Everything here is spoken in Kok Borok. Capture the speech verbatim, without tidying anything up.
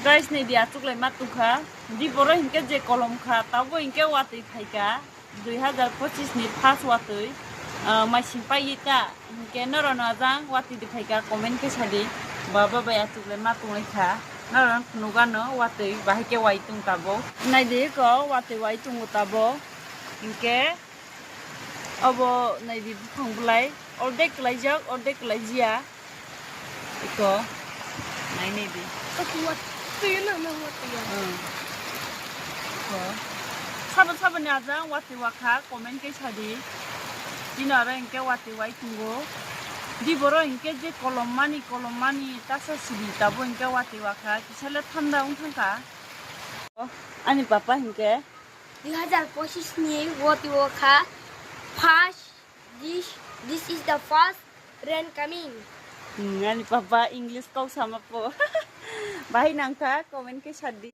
Guys, naidi, achuklai ma tongkha. Di boro hinkhe je kolom kha, tabo hinkhe watwi phaikha. Dui hazar pochis ni first watwi, ah, maising paiywi ta. Hinkhe norokno ajang watwi di phaikha, comment khe sadi. Baba bai achuklai ma tonglai kha. Norok phunukgano watwi bahai khe wai tong tabo. Naidi ko watwi wai tongo tabo. Hinkhe obo naidi buphang bwlai. Ordek kwlaijak, ordek kwlaijiya. Iko, nainai di. Aku wat tuyo na, na wat tuyo. Hmm. Iko. Sabo sabo ni ajang watwi wakha, comment khe sadi. Chini aro hinkhe watwi wai tongo. Di boro hinkhe je kolom mani, kolom mani, tasa sidi tabo hinkhe watwi wakha, kisale thanda wng thangkha. Ani papa hinkhe. Dui hazar pochis ni watwi wakha. First, this, this is the first rain coming. Hmm, ani papa English kok sama po. Bahai nangkha, comment khe sadi.